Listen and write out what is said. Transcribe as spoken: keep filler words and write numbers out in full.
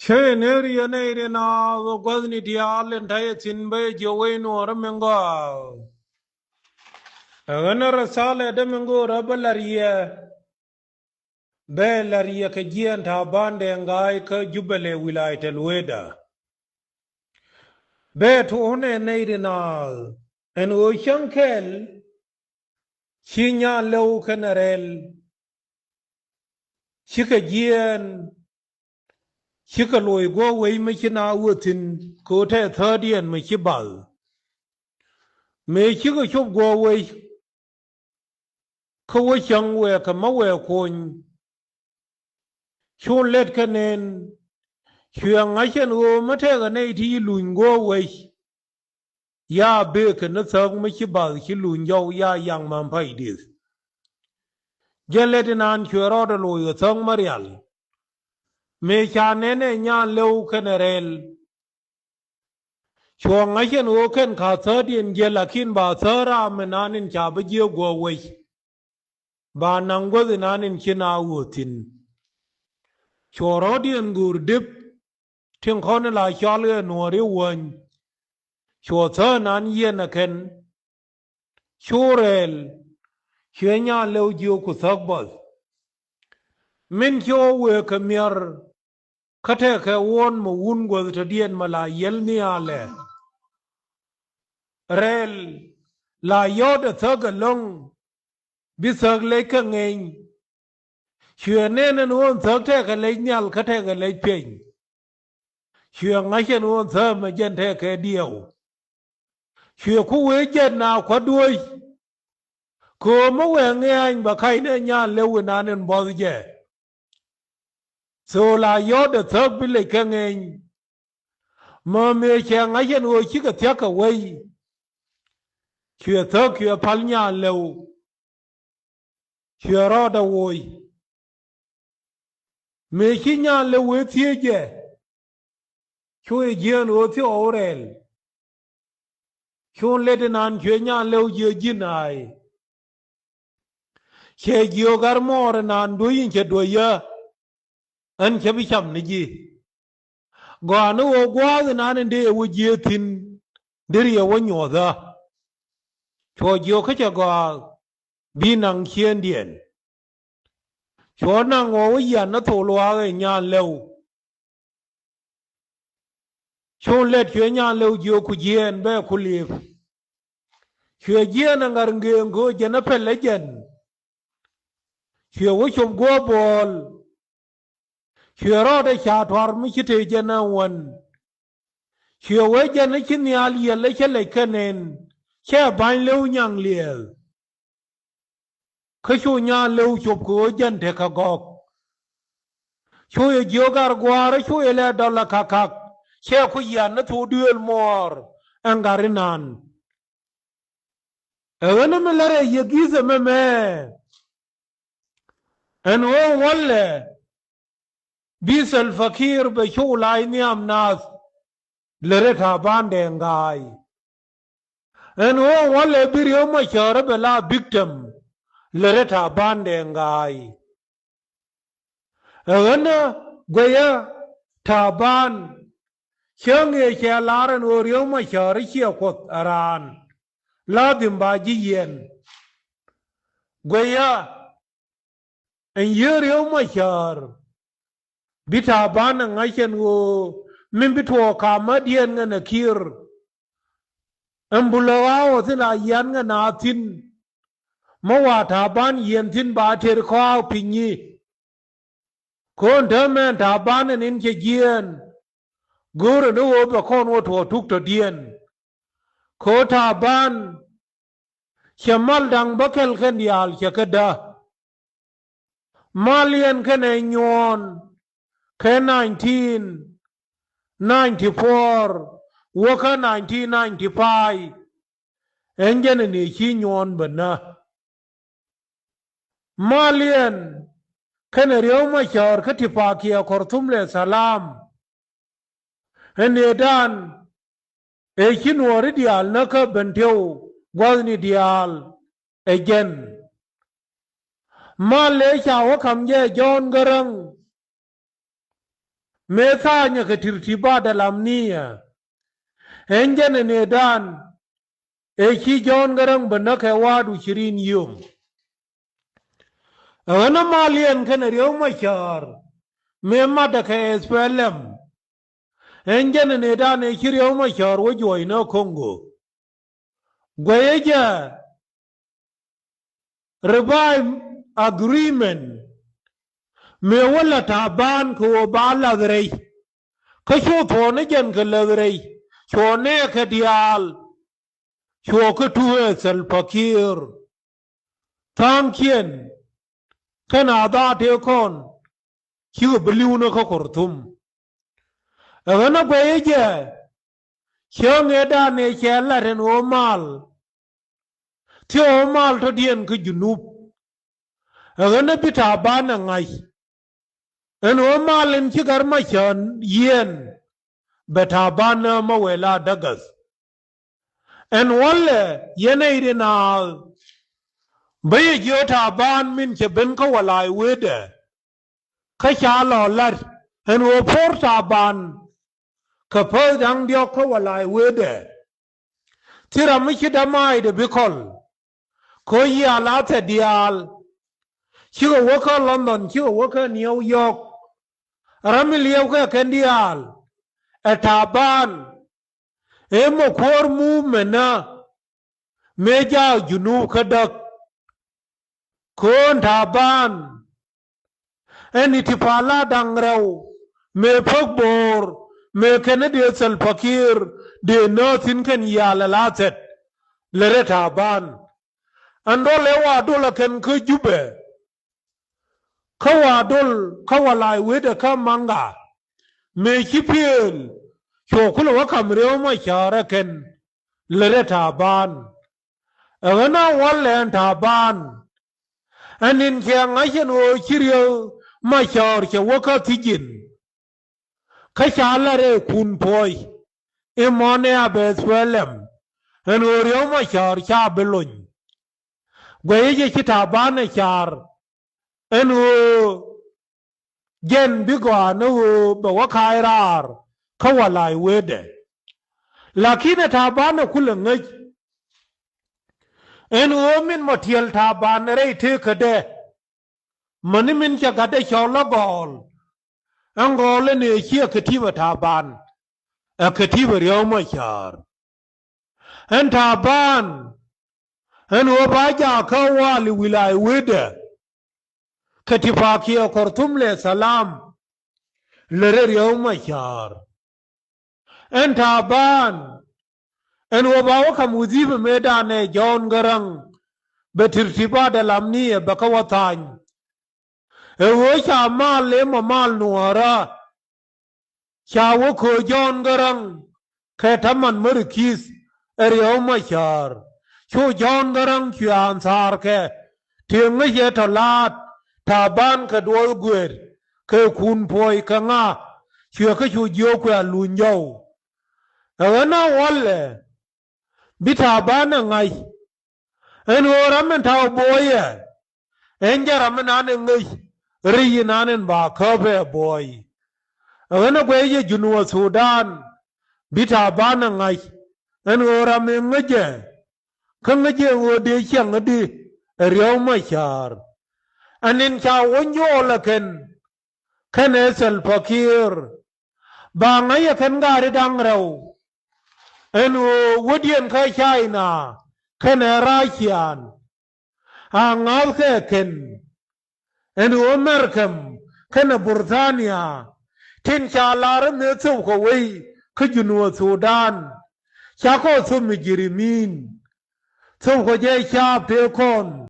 Cä yɛ ner yɛ nɛy ri naath ɣöö gua̱thni diaal in ta̱yɛ thi̱n bä yɛ jiök wec nuɔɔrä min gɔaa. Ɛ ɣän ɛ rɛthalɛ dämi ŋo̱o̱rä bä la̱r yɛ. Bɛ la̱r yɛ kɛ jiɛɛn Ta̱a̱ Ban Dɛŋ Ga̱a̱y kä Jubɛlɛ wilayɛ tɛl wecda. Bɛ tuɔɔnɛ nɛy ri naath ɛn ɣöö cäŋ kɛl ci Nyan Lɛw kɛnɛ Rɛl cikɛ jiɛɛn, cikɛ loc guɔ wec mi ci naath wä thi̱n kɛ ɣöö tɛ thäärdiɛn mi ci bath. Mëë cikɛ cop guɔ wec kä wä cäŋ wëë kɛ mä wëë kuɔny. Cu lɛt kɛ nɛn, cuɛ ŋa̱c ɛn ɣöö mä tɛkɛ nɛy ti ci luny guɔ wec. Ya bëë kɛ ni thäk mi ci bath ci luny jɔw ya yaŋ ma̱m pay dieth. Jɛn lɛt inan cuɛ rɔɔdɛ loc kɛ thäk mä rial. Mëë ca nɛn ɛ Nyan Lɛw kɛnɛ Rɛl. Cuɔ ŋa̱c ɛn ɣöö kɛn ka thäärdiɛn jiɛl, lakin ba thäär ram inan in ca bä jiääk guɔ wec. Ba naŋ guäth inan in ci naath wä thi̱n. Cuɔ rɔ̱diɛn go̱o̱r dep tin kɔn in la cɔal ɣä nuɔɔri wäny. Cuɔ thäär inan yiɛn ɛ kɛn. Cu Rɛl, cuɛ Nyan Lɛw jiök ku thäk bäth. Min ci ɣä wëë kɛ mi̱er kä tɛkɛ wuɔ̱n mi wun guäth tɔ̱diɛn mi la yiɛl nhialɛ. Rɛl la yɔ̱t ɛ thäk ɛlɔ̱ŋ bi thäk lɛc kä ŋeny. Cuɛ nɛn ɛn ɣöö ɛn thäk tɛkɛ lɛc nhial kä tɛkɛ lɛc piɛny. Cuɛ ŋa̱c ɛn ɣöö ɛn thäk ɛmɛ jɛn tɛkɛ diɛw. Cuɛ ku wee jɛn na kua̱r duɔ̱c. Kɛ ɣöö mi wee ŋɛ̈ny bɛ ka̱cnɛ Nyan Lɛw inan in buɔth jɛ. Thok la yɔ̱t ɛ thäk bi lec kä ŋeny. Mɛ mëë cɛ ŋa̱c ɛn ɣöö cikɛ thia̱k kɛ wei. Cuɛ thäk cuɛ päl Nyan Lɛw. Cuɛ rɔɔdɛ woc. Mëë ci Nyan Lɛw wee thiec jɛ. Cu yɛ jiɛɛn ɣöö thiɔɔk Rɛl. Cu lɛt inan cuɛ Nyan Lɛw jiɛ ji̱n ay. Cɛ jiök ɣär mɔɔr inan duec in cɛ duɔ̱c yä. Ɣän cä bi cam ni ji̱. Gɔaa ni ɣöö gua̱a̱th inan in dee yɛ wä jiääk thi̱n. Deri yɛ wä nyuɔ̱thä. Cuɔ jiök kä cɛ gɔaa bi naŋ ciëëndiɛn. Cuɔ naŋ ɣɔw i̱ yian ni thok luaak ɛ Nyan Lɛw. Cu lɛt cuɛ Nyan Lɛw jiök ku jiɛɛn bɛ ku liep. Cuɛ jiɛɛn ɛ ŋa̱r ŋëëŋ kɛ ɣöö jɛn ɛ pɛl ɛ jɛn. Cuɛ wä cop guɔ buɔɔl. Cuɛ rɔɔdɛ ca tuar mi ci tëë jɛn ɛ wän. Cuɛ wee jɛn ɛ ci nhial yiɛl ɛ cä lɛc kɛ nɛn. Cɛ ba̱ny Lɛw nyaŋ liɛɛl. Kä cu Nyan Lɛw cop kɛ ɣöö jɛn tekɛ gɔ̱k. Cu yɛ jiök ɣär gua̱a̱r cu yɛ lɛ dɔl ɛ ka̱k ka̱k. Cɛ ku yian ni thok duëël muɔɔr ɛn gat inan. Ɛ ɣän mi lärɛ yɛ gi̱th ɛmɛmɛ. Ɛn ɣöö walɛ bi Salva Kiir bɛ cu lac nhiam naath. Lärɛ Ta̱a̱ Ban Dɛŋ Ga̱a̱y. Ɛn ɣöö walɛ bi Riek Machar bɛ la victim. Lärɛ Ta̱a̱ Ban Dɛŋ Ga̱a̱y. Ɛ ɣän ɛ guɛyä Ta̱a̱ Ban. Cäŋ yɛ cɛ lar ɛn ɣöö Riek Machar ciɛ Kuɔth ɛ raan. Ladhim ba ji̱ yiɛn. Guɛyä ɛn yiëë Riek Machar. Bi Ta̱a̱ Ban ɛ ŋa̱c ɛn ɣöö min bi tuɔɔk kamädiɛn ŋän ɛ Kiir. Ɛn bulä ɣa̱a̱ ɣɔ̱ thi̱n la yian ŋän a thi̱n. Mä wa Ta̱a̱ Ban yiɛn thi̱n ba tëër kɔaak pinyi. Ko̱n täämɛ ɛn Ta̱a̱ Ban ɛn in cɛ jiɛɛn. Go̱o̱rɛ ni ɣöö bɛ kɔn wä tuɔɔk tuk tɔ̱diɛn. Ko̱ Ta̱a̱ Ban cɛ mal da̱ŋ bäkɛl kɛn diaal cɛ kɛ däk. Mal yɛn kɛnɛ nyuɔ̱ɔ̱n kɛ nineteen ninety-four wäkä nineteen ninety-five. Ɛn jɛn ɛn ëë ci nyuɔ̱ɔ̱n bä nä. Mal yɛn kɛnɛ Riek Machar kä tipakiɛ Khartoum lɛ thalam. Ɛn ëë dan ëë ci nuɔɔri diaal näkä Bentiu gua̱thni diaal ɛ jɛn. Mal ëë ca wä ka̱m jɛ John Garang. mëë tha̱a̱nyɛ kɛ Tirtibat al Amniya. Ɛn jɛn ɛ nëëdan ëë ci Jɔ̱ɔ̱n Gäräŋ bɛ näk kɛ wa̱a̱du cirin yom. Ɛ ɣän ɛ mal yɛn kɛnɛ Riek Machar mëë matdɛ kɛ S P L M. Ɛn jɛn ɛ nëëdan ëë ci Riek Machar wä juɔ̱ɔ̱cnä Congo. Guɛyä jɛ revive agreement mëë wä la Taban kɛ ɣöö ba la̱th rɛy. Kä cu thuɔ̱ɔ̱n ni jɛn kɛ läth rɛy, cuɔ nɛɛkɛ diaal, cuɔ kä tuŋ ɛ Salva Kiir. Tha̱a̱ŋkiɛn kɛn a dhaat tëë kɔn cikɛ bi li̱w ni kä Khartoum. Ɛ ɣän ɛ guɛyä jɛ cäŋ ëëdan ëë cɛ lat ɛn ɣöö mal, thiee ɣöö mal tɔ̱diɛn kä Junub. Ɛ ɣän ɛ bi Taban ɛ ŋa̱c ɛn ɣöö mal in ci Gär Machar yiɛn bɛ Taban näämä wëë la dägäth. Ɛn wälɛ yɛn ɛ i̱ di naath bä yɛ jiö Taban min cɛ ben kä wä la̱a̱c wetdɛ. Kä ca lɔ la̱t ɛn ɣöö po̱r Taban kɛ päth da̱ŋ diɔ̱k kä wä la̱a̱c wetdɛ. Thil ram mi ci dämaacdɛ bi kɔl. Kɛ ɣöö yiaal a thɛt diaal cikɛ wä kä London, cikɛ wä kä New York. Ram mi liɛw kɛ kɛn diaal ɛ Taban. Ëë mɔ kuäär movement nä mëë jaak Junub kä däk. Kɛ ɣöö ɛn Taban ɛn i̱ ti pala da̱ŋ rɛw mëë päk bo̱o̱r mëë kɛn ɛ dee Salva Kiir dee nääth thi̱n kɛn yiaal ɛ la thɛt. Lät ɛ Taban ɛn dɔl ëë wa dol ɛ kɛn kä Jubɛ. Kä wa dol kä wä la̱a̱c wetdɛ kä Maŋa mëë ci piëël cuɔ kulɛ wä ka̱m Riek Machar ɛ kɛn. Lät ɛ Taban. Ɛ ɣän a wälɛ ɛn Taban. Ɛn in cɛ ŋa̱c ɛn ɣöö ci Riek Machar cɛ wä kä thi̱ji̱n. Kä ca lat ɛ kun puɔ̱ɔ̱c i̱ mɔnɛ a bɛ S P L M ɛn ɣöö Riek Machar ca bi lony. Guɛyä jɛ ci Taban ɛ car ɛn ɣöö jɛn bi gɔaa ni ɣöö bɛ wä ka̱a̱c raar kä wä la̱a̱c wetdɛ. Lakin ɛ Taban ɛ kulɛ ŋäc ɛn ɣöö min mɔ tiɛl Taban rɛy tëëkädɛ. Mäni min cɛ gatdɛ cɔl ɛ gɔɔl. Ɛn gɔɔl ɛn ëë ciɛ kɛ ti̱pɛ Taban, ɛ kɛ ti̱pɛ Riek Machar. Ɛn Taban ɛn ɣöö ba jaak kä wali wilayɛ wetdɛ kɛ tipakiɛ Khartoum le salam. Lät ɛ Riek Machar. Ɛn Taban ɛn ɣöö ba wä ka̱m wudhipɛ mëëdan ɛ Jɔ̱ɔ̱n Gäräŋ bɛ Tirtibat al Amniya bɛ kä wä tha̱a̱ny. Ɛ ɣöö ca mal ëë mɔ mal nuɔ̱ɔ̱rä. Ca wä köö Jɔ̱ɔ̱n Gäräŋ kɛ ta̱man mä riki̱th ɛ Riek Machar. Cu Jɔ̱ɔ̱n Gäräŋ cuɛ an thaarkɛ tëë ŋäcɛ tɔ̱ la̱a̱t Taban kɛ duɔth guëër kɛ kun puɔ̱ɔ̱c kɛ ŋa. Cuɛ kä cu jiök kuɛ a luny jɔw. Ɛ ɣän a wälɛ bi Taban ɛ ŋa̱c ɛn ɣöö ram min ta̱w buɔyɛ. Ɛn jɛ ram mi nan in ŋäc rɛy inan in ba käpɛ buɔy. Ɛ ɣän ɛ guɛy jɛ Junub Thudan bi Taban ɛ ŋa̱c ɛn ɣöö ram in ŋäcɛ. Kä ŋäcɛ ɣöö dee ciɛŋ i̱di ɛ Riek Machar. Ɛn in ca wä nyuɔɔl ɛ kɛn kɛnɛ Salva Kiir. Ba ŋa̱c ɛ kɛn gaari da̱ŋ rɛw ɛn ɣöö wädiɛn kä China kɛnɛ Russian. A ŋa̱thkɛ kɛn ɛn ɣöö Mɛrkɛm kɛnɛ Burthania tin ca lar ɛ mëë thöpkɔ wei kä Junub Thudan. Cakɔ thöp mi jirimin thöpkɔ jɛ caap tëë kɔn.